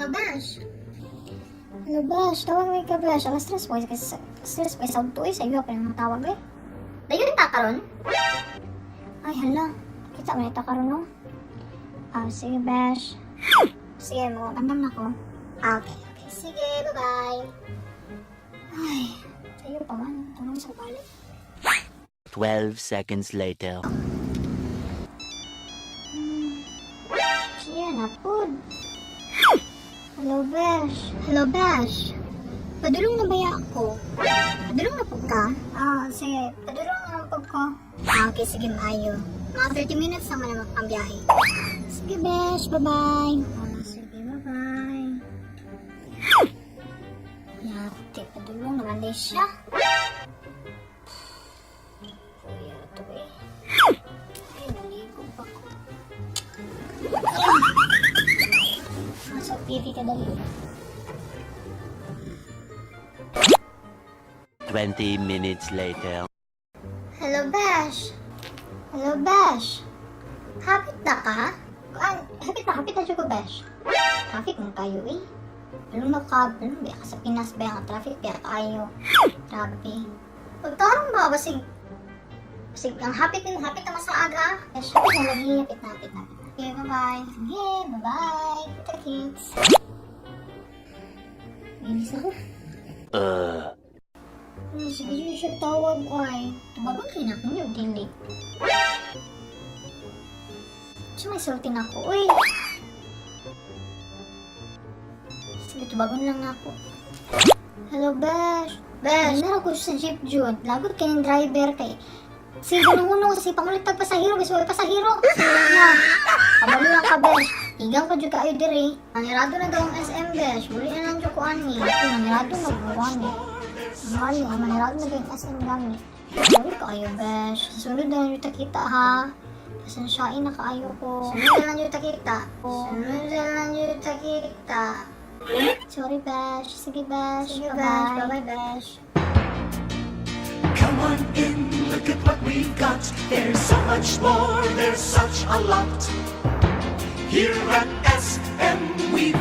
Hello, Bash. Hello, Bash. Tawag mo ka, Bash. Alas 3 po. Kasi 3 po. Sa 2 eh. Sa iyo pa yung tawag eh. Dayon ta karon? Ay, hala. Kita mo na ito karon, no? Ah, sige, Bash. Sige, mo. Andam na ko. Ah, okay. Sige, bye-bye. Ay, sa'yo pa man. Tulong sa balik. 12 seconds later. Siya na po. Hello, Besh. Hello, Besh. Padulong na baya ako? Padulong na po ka? Ah, sige. Padulong na lang po ko. Ah, okay. Sige, maayo. Mga 30 minutes naman naman ang biyahe. Sige, Besh. Bye-bye. Ah, sige, bye-bye. Yate, padulong naman din siya. Kuya, ito eh. Ay, naligo pa ko. Masok TV ka dali. 20 minutes later. Hello, Bash. Hello, Bash. Hapit na ka? Kuan, hapit na siya ko, Bash. Traffic man kayo eh. Balong na ka, balong ba ka sa Pinas ba ang traffic ba kayo? Grabe. Pagtarong ba, basig, ang hapit nimo, hapit na mas sa aga. Bash, hapit na lagi, hapit na, hapit na. Hapit na. Okay, bye-bye. Sige, bye-bye. Kita kits. Inis ako. Ay, sige yun siya tawag ay. Tubagon kayo na kung yung dili. Siya may sulti na ako. Uy! Sige, tubagon lang ako. Hello, Besh. Besh, meron ko sa jeep, Jude. Lagot kayo ng driver kay. Sige, ganun kasi pangulit tag pasahero, bis wala pasahero. Sige na. Kabalo lang ka, Besh. Igang ko jud kaayo diri. Manirado na daw ang SM, Besh. Muli na lang jud ko ani. Manirado na ko ani. Mahal ah, manirado na daw yung SM gani. Sorry kaayo, Besh. Sa sunod na lang jud ta kita, ha. Pasensyain na kaayo ko. Sunod na lang jud ta kita. Sunod na lang jud ta kita. Sorry, Besh. Sige, Besh. Sige, Besh. Bye-bye, Besh. Come on in, look at what we've got. There's so much more, there's such a lot. Here at SM, we've